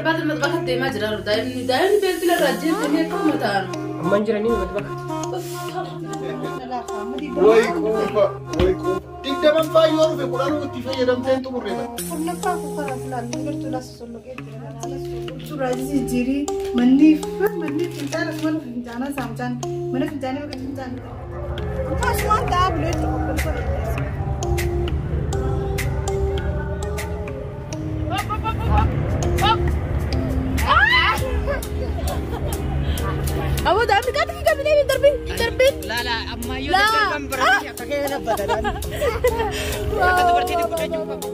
barbaada maxbaxa deemaa jira daa'imni daa'imni beeltila irraa jeeftanii akkuma ta'an. Ammaan jiranii maxbaxa. Way quufa, way quufa. Digdaman faayyoo dhufe kudhanuu itti fayyadamteen xumurre bara. Kurnaffaa kukaraa filaan gartuu laas solloqee jira. Suuraa jijjiirii manni manni fincaana mana fincaanaa saamchaan mana fincaanii bakka fincaanii. Amma asumaan ta'aa bulee jechuudha. Aboo daa'imni qaata kii qabinee hin darbin hin darbin. Laala ammayyoo Laa. daddarban biratti akka kee labbata. Akka dubartii guddachuu qabu.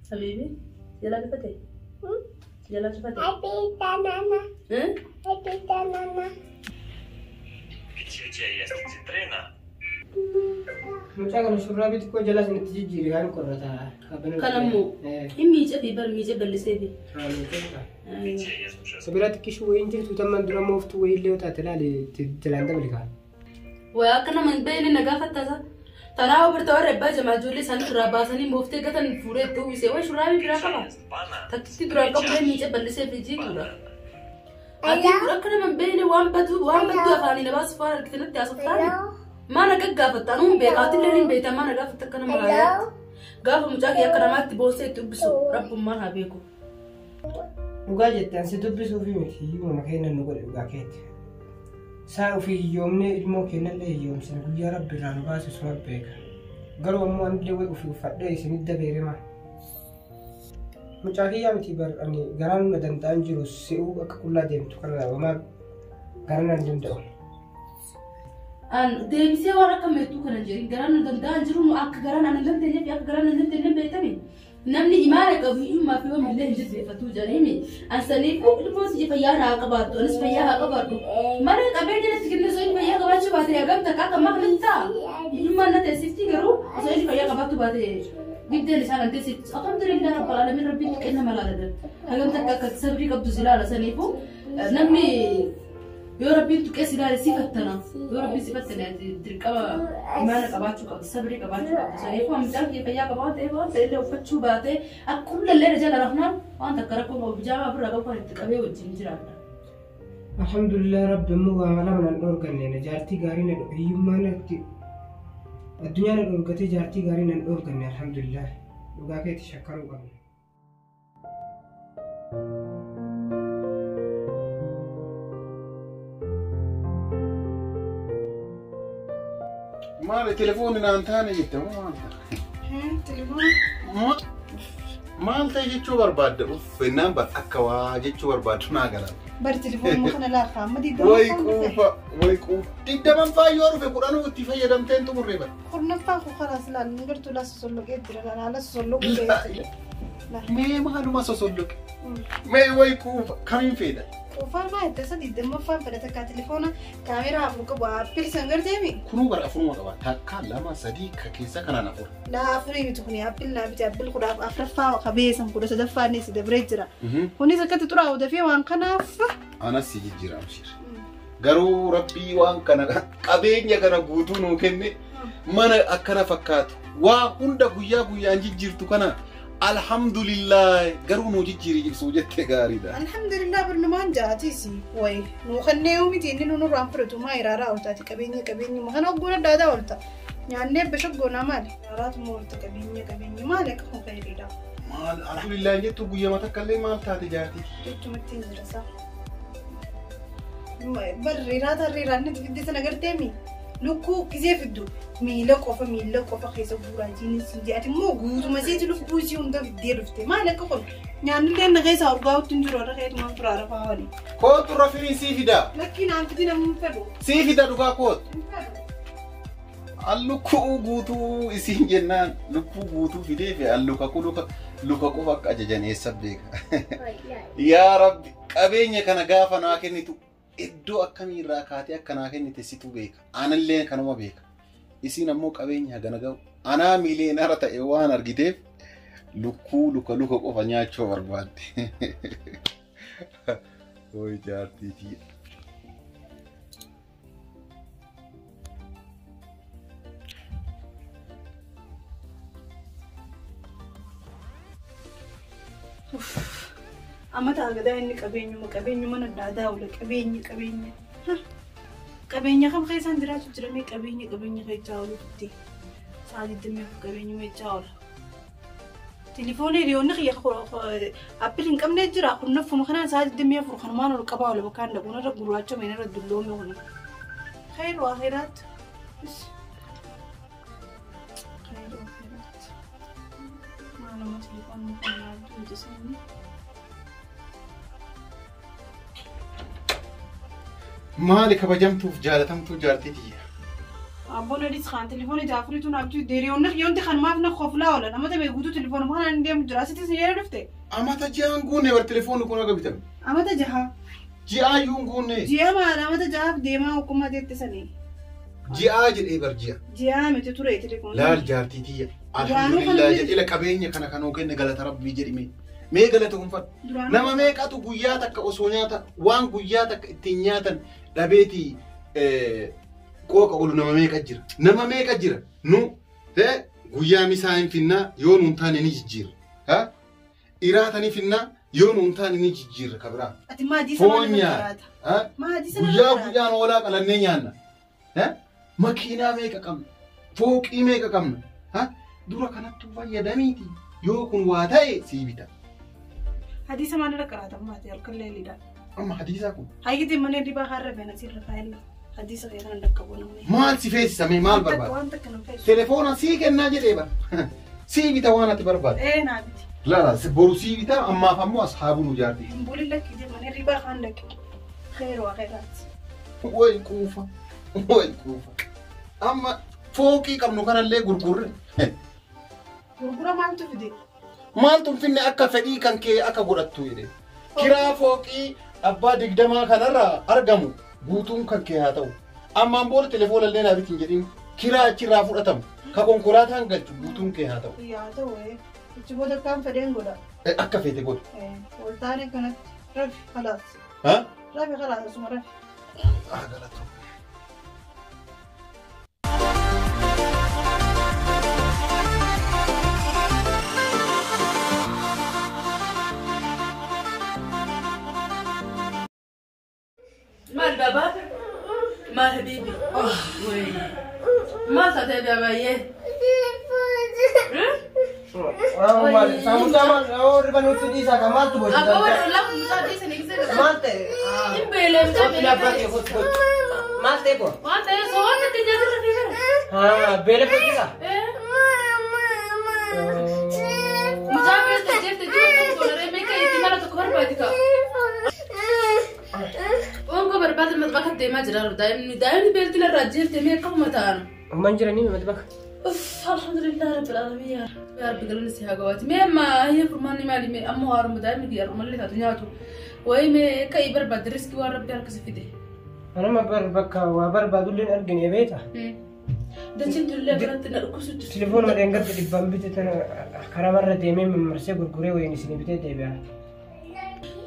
Habibi, jala cufate? Jala cufate? Eh? Gdzie jest cytryna? Mucaa kana suuraa bitu koo jala sanatti jijjiire kan qorrata. Kanammoo hin miicee fi bar miicee bal'isee fi. Gdzie jest przez Sabira xiqqishuu wayiin jirtu tamman dura mooftuu wayiillee yoo taate ilaali jalaan dabali kaa. Waa akka nama hin beekne na gaafattasa. Tanaa birta warra abbaa jamaa ijoollee isaanii irraa baasanii mooftee gatan fuudhee itti uwwisee wayi shurraabii biraa qaba. jest banan? Takkitti duraan qabu miicee bal'isee fi jiituudha. Ati kun akka nama hin beekne waan badu waan baddu afaanii na baasuuf waan argite natti haasoftaani. Maal na gaggaafatta anuun beeka atillee hin beekta maal na gaafatta akka nama haayaatti. Gaafa mucaa kee akka namaatti boonsee itti ubbisu rabbummaan haa beeku. Dhugaa jette ansi dubbisuufi miti hiyyuma keenya nu godhe dhugaa keetti. Saa ofii hiyyoomnee ilmoo keenyallee hiyyoomsine guyyaa rabbi irraa nu baasu suma beeka. Garuu ammoo anillee wayi ofii uffadhee isinit dabeere maa. Mucaa kiyyaa miti bar ani garaan na danda'an jiru si'uu akka qullaa deemtu kana homaa garaan na hin danda'u. An deebisee waan akka meettuu kana jedhin garaan nu danda'an jiru nu akka garaan an hin dandeenye fi akka garaan hin dandeenye beektami. Namni imaana qabu hiyyummaa fi hoomillee hin jilbeeffatu jedhanii an saniifuu ilmoon si fayyaa haa qabaattu anis fayyaa haa qabaadhu. Mana qabeenya natti kenne osoo inni fayyaa qabaachuu baate hagam takka akka ammaa kanatti ta'a. Hiyyummaan na teessifti garuu osoo inni fayyaa qabaachuu baate giddeen isaan an teessifti. Alhamdulillah rabbil alamin rabbiin kenna malaala. Hagam takka akka sabrii qabdu si ilaala saniifuu namni yoo rabbiin tuqee si ilaale si fattana yoo rabbiin si fattane dirqama imaana qabaachuu qabdi sabrii qabaachuu qabdi saniifuu mucaan kee fayyaa qaba waan ta'eef waan ta'ellee uffachuu baate akkullallee na jala rafnaan waan takka rakkoo qabu bijaamaa ofirraa qabu kan itti qabee wajjin jiraadha. Alhamdulillah rabbi immoo waa lama nan dhoorganne jaartii gaarii na hiyyummaa natti addunyaa na dhoorgatee jaartii gaarii nan dhoorganne alhamdulillah dhugaa keetti shakkaruu qabna. Maali telefoonni naan taane jette moo maal ta'e? Telefoona. Maal ta'e jechuu barbaadde? Uff innaan bar akka waa jechuu barbaaddu naa gala. Bari telefoonuma kana laafa amma Way digdama dhufe. quufa, way quufa. Digdaman faayyoo dhufe kudhanuu itti fayyadamteen xumurre bara. Kurnaffaa kukaraa filaan gartuu laas solloqee jira. Laala solloquu beektu. Mee maaluma sosolloqe? Mee way quufa kamiin feedha? Quufaa maa itti isa digdammaffaan fedhata akka telefoona kaameraa afur qabu aappil san garteemi. Kunuu bara afuruma qaba. Takka lama sadii ka keessa kanaan afur. Laa afurii miti kuni aappil naa bite aappil kudha afuraffaa qabeessan kudha sadaffaa inni si dabree jira. Kunis akkatti xuraa'u dafee waan kanaaf. Anas si jijjiira amshir. Garuu rabbii waan kana qabeenya kana guutuu nuu kenne mana akkana fakkaatu waa hunda guyyaa guyyaan jijjiirtu kana alhamdulillah garuu nuu jijjiiri ibsuu jette gaariidha. Alhamdulillah birnumaan jaatiisi wayi nuu kannee miti inni nu nurraan fudhatu maa iraaraa ooltaati qabeenya qabeenya kana hogguun adda addaa oolta nyaannee bashaggoonaa maali iraaraatu oolta qabeenya qabeenya maali akka kun fayyadudha Maal alhamdulillah jettu guyyaa takka illee maal taate jaartii? jechumatti hin jira Barri iraata irraan itti fidde sana garteemi lukkuu gisee fiddu miila qofa keessa guuraa jiinis hin jedhati immoo guutuma isiiti lukkuu isii hunda fiddee dhufte maal akka kun nyaannillee na keessaa urgaa'utti hin jiru irra keetumaan furaara fa'aa waliin. Kootu rafini sii fida. Lakkiin aan fidi namni hin fedhu. Sii fida dhugaa kootu. Hin fedhu. An lukkuu guutuu isiin jennaan lukkuu guutuu fidee fi an luka luka luka qofa akka ajajan eessa beeka. Yaa Rabbi qabeenya kana gaafa naa kennitu iddoo akkamiirraa kaatee akka naa kennite situ beeka. Anillee kanuma beeka. Isiin ammoo qabeenya hagana ga'u. Anaa miileenara ta'e waan argiteef lukkuu luka luka qofa nyaachuu barbaadde. Way jaartii. Amma taagadaa inni qabeenyuma adda addaa oole qabeenya. Qabeenya kam keessaan jiraachuu jira mee qabeenya keessaa oolutti. Sa'a 24 qabeenyuma jechaa oola. Telefoonii hiriyoonni kiyya appil hin qabne jira kurnaffuma kanaan sa'a 24 kanumaan ol qabaa oole bakkaan dhaquun irra gurraacha meen irra dulloome kun. Khayru akhiraat. Khayru akhiraat. Maaluma telefoonni kun yaaddu Maali kabajamtuuf jaalatamtuu jaartii tiyya. Abboon adiis kan telefoonii jaafuritu naaf jiru hiriyoonni kiyyoonti kan maaf na koflaa oolan amata mee guutuu telefoonuma kanaan deemu jira asittis ni yeroo dhufte. Amata ji'aan guunne bar telefoonni kun akka bitame. Amata jaha. Ji'aa iyyuu hin guunne. Ji'a maal amata jahaaf deemaa hokkumaa jette sanii. Ji'aa jedhee bar ji'a. Ji'aa miti ture telefoonni. Laal jaartii tiyya. Alhamdulillah jedhee qabeenya kana kanoo kenne galata rabbii jedhime. Mee galata kunuunfadhu. Nama meeqatu guyyaa takka osoo nyaata waan guyyaa takka ittiin nyaatan dhabeetii qooqa oolu nama meeqa jira. Nama meeqa jira. Nu guyyaa misaa hin finnaa yoo nuun taane ni jijjiirra. Iraata ni finnaa yoo nuun taane ni jijjiirra kabiraa. Foon nyaata. Guyyaa guyyaan hoolaa qalannee nyaanna. Makiinaa meeqa qabna. Fooqii meeqa qabna. Dura kanattuu fayyadamiiti. Yoo kun waa ta'e sii bita. Hadiisa maalirra qaraata maati halkan leelidha. Amma hadiisaa kun. Hayyiti mana dibaa har'a feena sirra faayila. Hadiisa kee kana dhaqqabu namni. Maal si feesisame maal barbaada? Waan takka nama feesisu. Telefoona sii kennaa jedhee bara. Sii bita waan ati barbaadu. Ee naa biti. Laala boru sii bita ammaaf ammoo as haa bulu jaartii. Hin bulin lakki jedhe mana ribaa kaan dhaqqe. Khayru akhiraat. Way kuufa. Way kuufa. Amma fooqii qabnu kanallee gurgurre. Gurgura maaltu fide? Maaltu finne akka fedhii kan kee akka godhattu jedhe. Kiraa fooqii abbaa 20 kanarraa argamu guutuun kan kee haa ta'u. Ammaan booda telefoona illee naa bitiin jedhin kiraa achirraa fudhatamu ka konkolaataan galchu guutuun kee haa ta'u. Yaa ta'u achi booda kan fedheen godha. Akka feete godha. Ol taane kanatti rafi khalaas. Rafi khalaas asuma rafi. Galatu. Maal baba? Maal habibi? Maal taatee babaayee? Maal saamutaa maal riba nutti dhiisaa kan maaltu boodde? Abbaa warra lafa mucaa dhiisan eegisee. Maal ta'e? Hin beelee mucaa beelee. Maal ta'e kun? Waan ta'e soo waan ta'e nyaata irra fiigara. Haa beelee booddisaa? Mucaa beelee jettee jiru godharee meeqa itti mala tokko barbaadi ka'a. Onko barbaada madbaka deemaa jira daa'imni beelti irraa jeeftee mee akkuma ta'an. Amman jiranii madbaka. Uff alhamdulillah rabbil alamin yaa rabbi galanni si haa gawaati. Mee amma hiya furmaanni maali mee amma haaruma daa'imni guyyaa mallee taatu nyaatu. Wayi mee ka'ii barbaadde riskii waan rabbi harka si fide. Anama bakka waa barbaadullee argine beeta. Dachiin tullee biratti na dhukkubsutti. Telefoonuma dheengadde dhibbaan bite tana karamarra deemee mimmarsee gurguree wayiin isin bitee deebi'a.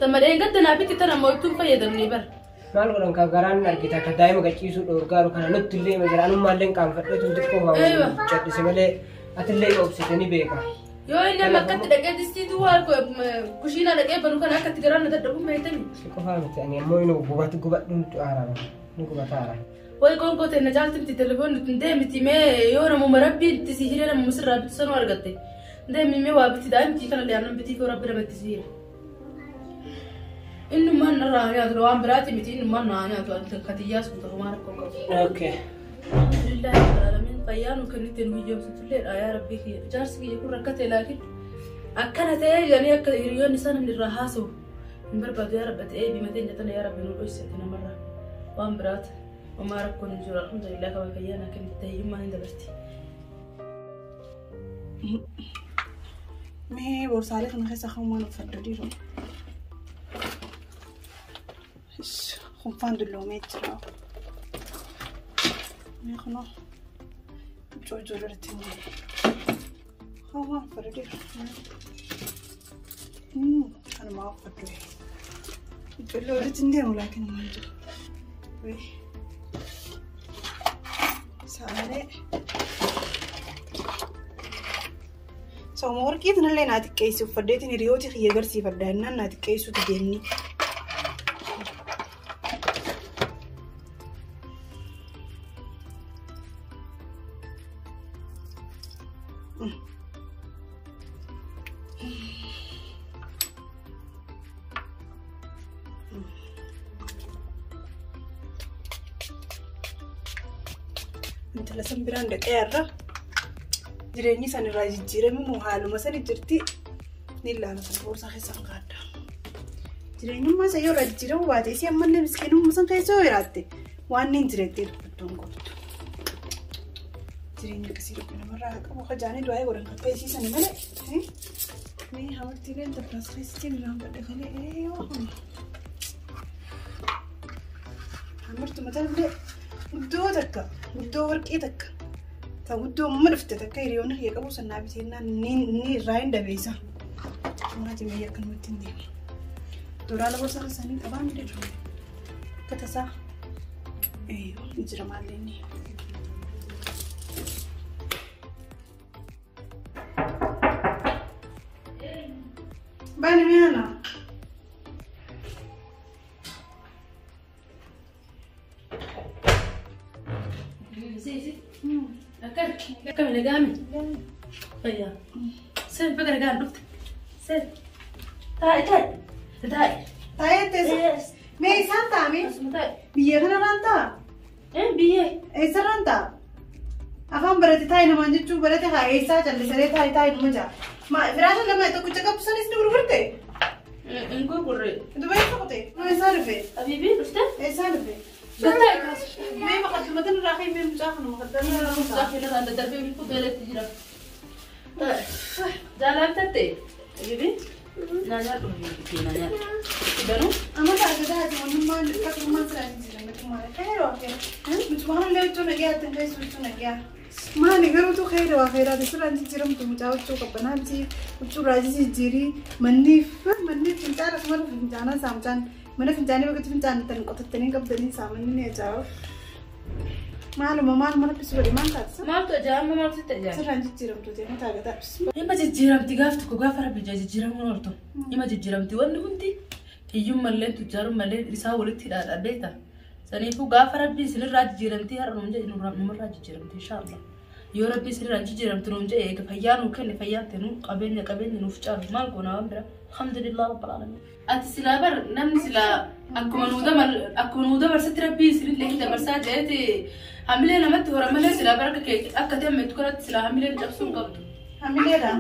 Tamadeen gadda naa bitti tana mo'ituun fayyadamnee bara. Maal godhan ka garaan argita akka daa'ima gachiisuu dhoorgaaru kana nutti illee jira anummaa illee qaanfadheetu xiqqoo waa cadhise malee atillee obsite ni beeka. Yoo inni amma akkatti dhaqee distii duwwaa kushiinaa dhaqee banu kana akkatti garaan na dadhabuun beektani. Si qofaa miti ani ammoo inni gubatu gubadhuun aara ni gubataara. Way qoonqoo ta'e na jaalti miti telefoonni tun deemiti mee yoo namuma rabbiin itti si hiree namuma sirraa bitu sanuu argatte. Deemi mee waa biti daa'imti kana liyaannan bitii koo rabbi namatti si hira. Innummaan narraa nyaatu waan biraati miti innummaan naa nyaatu katiyyaa sun ta'u maal akka qabu. Okay. Alhamdulillah rabbil alamin fayyaa nu kennite nu hiyyoomsitulleedha yaa rabbii kiyya. Jaarsi kiyya kun rakkate laakiin akkana ta'ee jedhanii akka hiriyoonni isaa namni irraa haasa'u hin barbaadu yaa rabbi ta'ee bimatee nyaatan yaa rabbi nu dhoysite namarraa waan biraati. Homaa rakkoon hin jiru alhamdulillah kaba fayyaa naa kennite hiyyummaan hin dabarti. Mee borsaalee kana keessa kan waan uffadhu dhiiroo. Khunfaan dulloomee jira. Mee kunoo huccuu ijoollee irratti hin jiru. Kan waan uffadhu dhiiroo. Kanumaa uffadhu. Huccuullee walitti hin deemu laakiin maal jiru. Saalee. Sooma warqii tanallee naa xiqqeessi uffadheetiin hiriyooti kiyya agarsiifadha jennaan naa xiqqeessuuti deemni. Intala san biraan dhaqee irra jireenyi san irraa jijjiirame moo haaluma san jirti ni ilaala san boorsaa keessa hin kaadda. Jireenyummaa isa yoo irraa jijjiiramu baate isii ammallee miskiinummaa san keessa yoo jiraatte waan inni jireettee dubbattuu hin qabdu. Jireenya akkasii rabbi namarraa haa qabu kajaanii du'aa godhan kakka isii sani malee. Mee hamartiileen tabbaas keessatti irraan badhe kalee yoo hamartuma tanallee guddoo takka guddoo warqii takka ta guddoo amma dhufte takka hiriyoonni kiyya qabu sannaa biteennaan ni irraa hin dabeessa. Maatii biyya akkanumatti hin deema. Dooraala boorsaa isaanii qabaan ni jiru. Akka tasaa ni jira maallee inni. Bani miana. Akkami nagaami? Fayyaa. Seen baga nagaan dhufte. Seen. Taa'i taa'i. Taa'i. Taa'ee teessa. Mee isaan taa'ame? Asuma taa'i. Biyya kanarraan taa'a? Biyyee. Eessarraan taa'a? Afaan barate taa'i namaan jechuun barate haa eessaa callisaree taa'i taa'i numa ja'a. Firaasha lama tokkicha qabdu sanis ni gurgurte? Hin gurgurre. Duba eessa kute? Eessaa dhufe? Abiibii dhufte? Eessaa dhufe? Gattaa kaas. Mee maqaddumatan irraa ka'e mee mucaa kana maqaddama irraa Mucaa kana irraa daddarbee bifu beelatti jira. Jaalaan tatte? Abiibii? Naa nyaadhu naa nyaadhu. Ganuu? Amma taate wannummaan fakkummaan siraa hin jiran mucummaan khayra waa khayra. Mucummaan illee huccuu naqee keessa huccuu naqee. Maali garuutu khayra waa khayraati siraan jijjiiramtu mucaa huccuu qabbanaati huccuu raajii jijjiirii manniif fincaan asuma fincaanaa isaa mucaan mana fincaanii bakka fincaan tan qotattanii qabdanii saamanni ni ajaa'iba. Maaluma maaluma rabbisu godhe maal taatisa? Maaltu ajaa'ima maaltu sitti ajaa'iba? Sirraan jijjiiramtu ta'e mataa gataa. Ima jijjiiramti gaaf tokko gaafa rabbi jijjiiramuun ooltu. Ima jijjiiramti wanni hundi hiyyummallee tujjaarummallee isaa walitti hidhaadha beekta. Saniifuu gaafa rabbi isinirraa jijjiiramti har'a nuun jedhe numarraa jijjiiramti inshaallah. Yoo rabbi isinirraa jijjiiramti nuun jedhe eega fayyaa nuu kenne fayyaan ta'e nuu qabeenya qabeenya nuuf caalu maal goona waan bira. Alhamdulillah rabbil alamin. Ati silaa bar namni silaa akkuma nuu dabarsatti rabbi isinillee hin dabarsaa jedheeti hamilee namatti hora malee silaa bar akka akka ta'e kanatti silaa hamilee cabsuu hin qabdu. Hamileedha.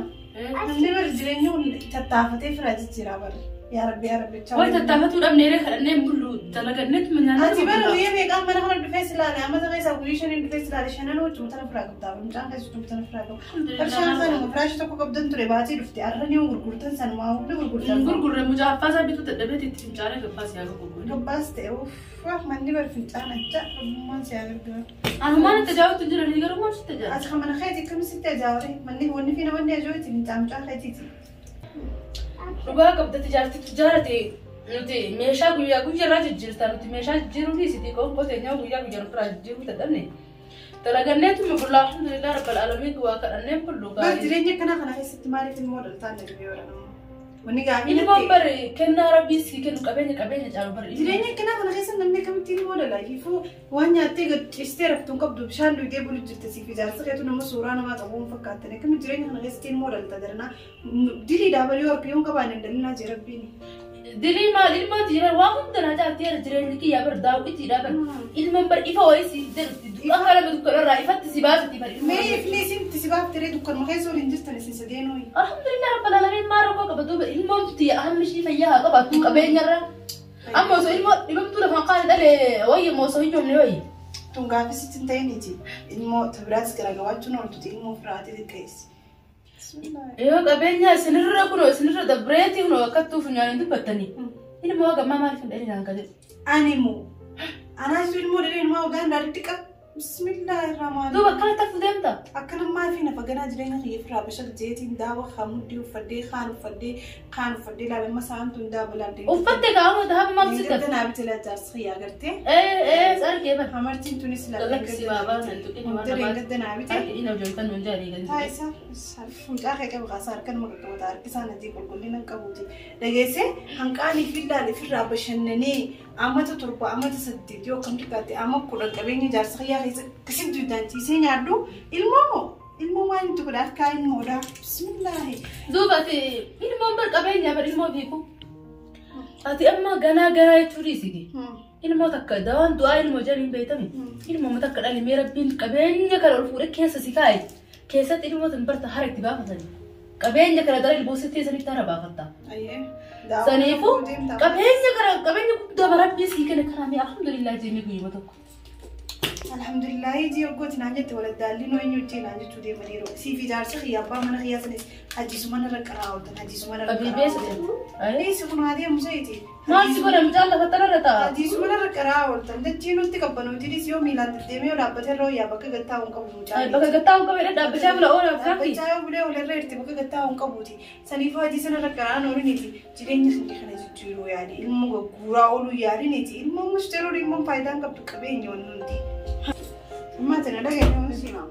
Namni bar jireenya tattaafatee firaa jijjiiraa bar. Yaa Rabbi yaa Rabbi. Way tattaafatuu dhabneeree kadhannee bullu dalaganneetu nyaanna. Ati bara guyyaa meeqaan mana kana dhufee silaale amma ta'e isaa guyyaa shaniin dhufee silaale shanan huccuu tana firaa qabdaa mucaan keessa huccuu tana firaa qabu. Farshaan sanuma firaashii tokko qabdan ture baatee dhufte har'a ni gurgurtan sanuma hundi gurgurtan. Gurgurre mucaa affaasaa bituu dadhabeeti itti fincaanee gabbaas yaa gurgurre. Gabbaas ta'e uff manni bar fincaan acha rabbummaan si haa gargaaru. Anumaan itti ajaa'utti hin jiran garuu maal sitti ajaa'a? Ati kan mana keetii akkamitti sitti ajaa'ure manni wanni fi namoonni ajaa'utti fincaan mucaa keetiiti. Dhugaa qabda tijaarti tijaarate nuti meeshaa guyyaa guyyaarraa jijjiirta nuti meeshaa jijjiiruu fi sitii qoonqoo teenyaa guyyaa guyyaan ofirraa jijjiiruu dadhabne. Dalaganneetuma bullaa alhamdulillah rabbil aalamiin waa kadhanneen bullu Bar jireenya akkanaa kana keessatti maaliif ilmoo dhaltaan na dhibee warra Wanni gaafii Ilmoon bar kennaa rabbii sii kennu qabeenya qabeenya caalu bar. Jireenya akkanaa kana keessa namni akkamitti ilmoo dhala? Ifuu waan nyaattee gad ciistee raftu hin qabdu bishaan dhugdee bulu jirte siif ijaarsa keetu nama suuraa namaa qabu hin fakkaattan. Akkamitti jireenya kana keessatti ilmoo dhalta daranaa? Dilii dhaabalii yoo harka yoo hin qabaanne hin dalinaa jee rabbiin. Dilii maal ilmoo jira waa hunda naa caaltee jireenyi kiyyaa bar daawwitiidha bar. Ilmoon bar ifa wayii si akka lama dukkanarraa ifatti si baasutti bar. Mee ifni isin si baaftiree dukkanuma keessa waliin jirtan isin sadeenuu. Alhamdulillah rabbil alamin maal rakkoo qaba duuba ilmoon tuti ahammi ishii fayyaa haa qabaattu qabeenyarra. Amma osoo ilmoo dhibamtuu lafaan qaali dhalee wayya moo osoo hin yoomne wayya. Tun gaafii sitti hin ta'iniiti. Ilmoo tabiraas garagabaachuun ooltuti ilmoo firaatee xiqqeessi. Yoo qabeenya isinirra kunoo isinirra dabreetii kunoo akkattuu funyaan hin dubbattanii. Ilmoo gammaa maaliif hin dhalin hanga jedhu. Ani immoo anaas ilmoo dhalee ilmaa ogaan daadhitti qaba. Bismillahirrahmanirrahim. Duuba akkana tafuu deemta. Akkana maafi nafa ganaa jireenya kiyya firaa bashaq jeetiin daawa hamuddii uffadhee kaan uffadhee kaan uffadhee ilaalee amma sa'aan tun daaba laandee. Uffatte kaa'ama dahaba maal sitti? Ganaa bitila jaarsi yaa gartee. Sargee bara. Hamartiin tunis Lakkisi baabaa nan tuqin waan namaa. Ganaa bitee. Inni hojjetan nun jaalii gadi. Taayisa mucaa kee qabu kaasaa harka nama qaqqabata harki isaa nadii qulqullina qabuuti. Dhageessee hanqaanii fi ilaalee firraa bashannanee amata 7 amata 8 yoo kam xiqqaate amma 10 qabeenya jaarsa kiyyaa keessa akkasitti duudaan ciisee nyaadhu ilmoo moo ilmoo maal itti godha harkaa ilmoodha. Bismillaahi. Duuba ati ilmoon bar qabeenya bar ilmoo fiiku. Ati amma ganaa ganaa jechuu dhiisiti. Ilmoo takka dawaan du'aa ilmoo jedhanii beekami. Ilmoo takka dhalimee rabbiin qabeenya kana ol fuudhee keessa si kaa'e. Keessatti ilmoo tan barta hara itti baafatani. Qabeenya kana dara ilmoo sitti sanitti hara baafatta. Saniifuu qabeenya kana qabeenya guddaa rabbii sii kenne kana mee alhamdulillah jennee guyyuma tokko. Alhamdulillah ji'a gooti naan jette waladdaalli noo eenyu wajjin naan jechuu deeman yeroo siif ijaarsa xiyya abbaa mana xiyyaa sanis hajjisuma narra qaraa'otan hajjisuma narra qaraa'otan. Dhiisi kun haadhi museeti. Maal si godha mucaan lafa tanarra taa'a. Hajjisuma narra qaraa'otan dachii nutti qabbanuutiinis yoo miilaan deddeemee yoo dhaabbatee irra yaa bakka gattaa'u hin qabu mucaan. Bakka gattaa'u hin qabu dhaabbachaa bula oola akkaati. Dhaabbachaa yoo bulee ola irra jirti bakka gattaa'u hin qabuuti. Saniifuu hajji sanarra qaraa'an ooliniiti jireenya sun kana jijjiiruu yaadi ilmoo gagguuraa ooluu yaadiniiti ilmoo musteeruu ilmoo faayidaa hin qabdu qabeenya wannuuti. Mate na dhageenye musima.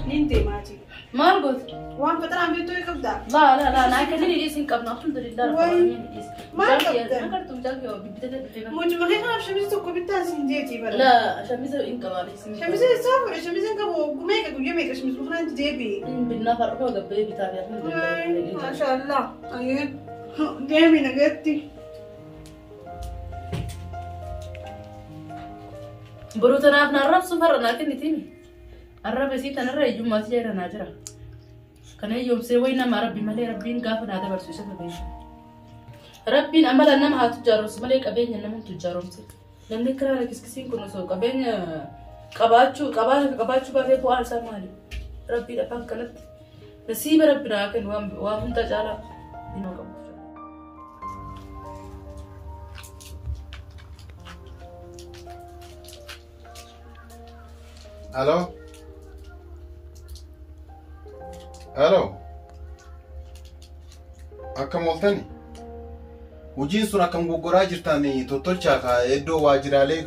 Nin deemaa jiru. Maal gooti? Waan faxaraan beektuu hin qabdaa? Laa laa laa naa akkasii ni dhiyeessi hin qabnu alhamdulillah. Maal qabda? Agartuu mucaan kee bibbitatee dhufee bara. Mucuma kee kanaaf shamisi tokko bittaa siin jeetii bara. Laa shamisa hin qabaa. Shamisa isaa fuudhe shamisa hin qabu meeqa guyyaa meeqa shamisuma kanaan deebi'e. Binnaa farda gabbee bitaa fi alhamdulillah. Maashaallah. Deemi nagatti. Boruu tanaaf na arrabsu farra naa kennitiini. Arraba isii tanarra hiyyummaa si jira naa jira. Kana hiyyoomsee wayi nama rabbi malee rabbiin gaafa naa dabarsu isa qabeenya. Rabbiin amala nama haa tujjaaromsu malee qabeenya nama hin tujjaaromsu. Namni karaa kiskisiin kun osoo qabeenya qabaachuu qabaachuu baatee bu'aan isaa maali? Rabbiin afaan kanatti nasiiba rabbi naa kennu waan hunda caalaa inni qabu. Alo? Alo? Akkam ooltani? Hojiin sun akkam goggoraa jirtan tottolchaa ka iddoo waajjiraalee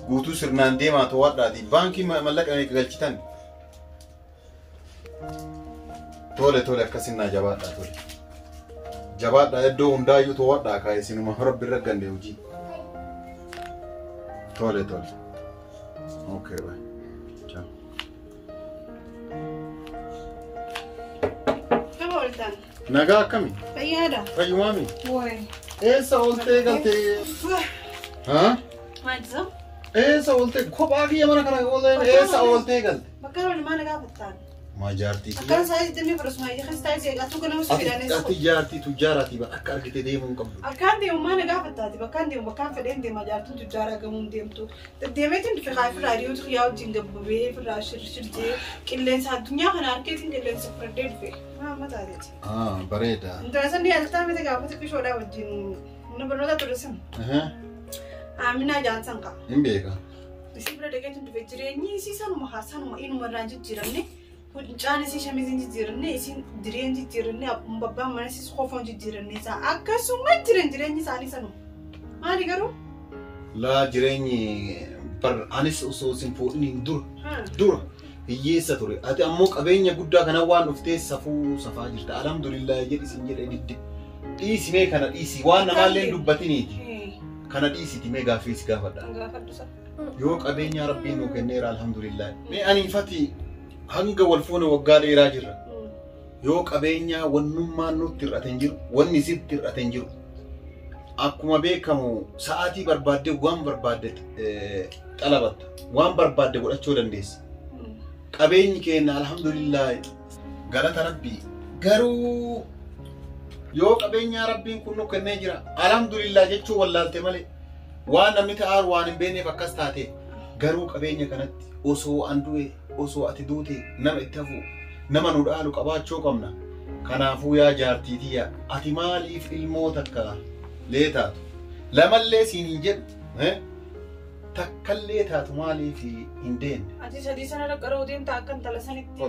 guutuu sirnaan deemaa to'adhaati. Baankii mallaqa meeqa galchitan? Tole tole akkasin naa jabaadhaa tole. Jabaadhaa iddoo hundaayyuu to'adhaa ka isinuma rabbi irra ganne hojii. Tole tole. Okay bye. Ciao. Nagaa akkami? Fayyaadha. Fayyumaami? Wayi. Eessa ooltee galtee? Haa? Maalisa? Eessa ooltee? Kophaa kiyya mana kana ooltee eessa ooltee galte? Bakka oolmaa nagaa fattaan. Maa jaartii kiyya? Akkan saayis demee barasuma ija kan saayis eegaa ganama suudhaanis. Ati jaartii tujjaaraatii akka argite deemuu hin qabdu. Akkaan deemu maa nagaa fattaati bakkaan deemu bakkaan fedheen deema jaartuu tujjaaraa gamuun deemtu. Deemeetiin dhufe haa firraa dhiyootu xiyyaa wajjin gabbabee firraa shirshirjee qilleensa addunyaa kana harkeetiin qilleensa fudhadhee dhufe. Maa taateeti. Bareeda. Intala san dhiyaatataa miti gaafata qishoodhaa wajjin mana barnootaa ture san. Aminaa jaansan qaba. Hin beeka. Isii bira dhaqeetiin dhufe jireenyi isii sanuma haa sanuma inuma irraan jijjiiramne. Funcaan isii shamiziin jijjiiranne isiin direen jijjiiranne abbaan mana isiis qofoon jijjiiranne isaa akkasuma jiran jireenyi isaanii sanuma. Maali garuu? Laa jireenyi bar anis osoo isin fuudhiniin dura hiyyeessa ture. Ati ammoo qabeenya guddaa kana waan dhuftee safuu safaa jirta. Alhamdulillah jedhi isin jedhe didde. Dhiisi mee kana dhiisi waan namaallee dubbatiniiti. Kana dhiisiti mee gaaffii si gaafadha. Yoo qabeenya rabbiin nuu kenneera alhamdulillah. Mee ani fati hanga wal fuune waggaa dheeraa jirra. Yoo qabeenya wannummaan nutti hir'ate hin jiru, wanni sitti hir'ate hin jiru. Akkuma beekamu sa'aatii barbaadde waan barbaadde xalabatta, waan barbaadde godhachuu dandeessa. Qabeenyi keenya alhamdulillah galata rabbii. Garuu yoo qabeenya rabbiin kun nu kennee jira alhamdulillah jechuu wallaalte malee waan namni ta'aaru waan hin beekneef akkas taate garuu qabeenya kanatti osoo an du'e osoo ati duute nama itti hafu nama nu dhaalu qabaachuu qabna. Kanaafuu yaa jaartiitiyya ati maaliif ilmoo takka lee taatu lamallee siin hin jedhu takkallee taatu maaliif hin deemne? Ati sadii sana qaroo deemta akka intala sanitti.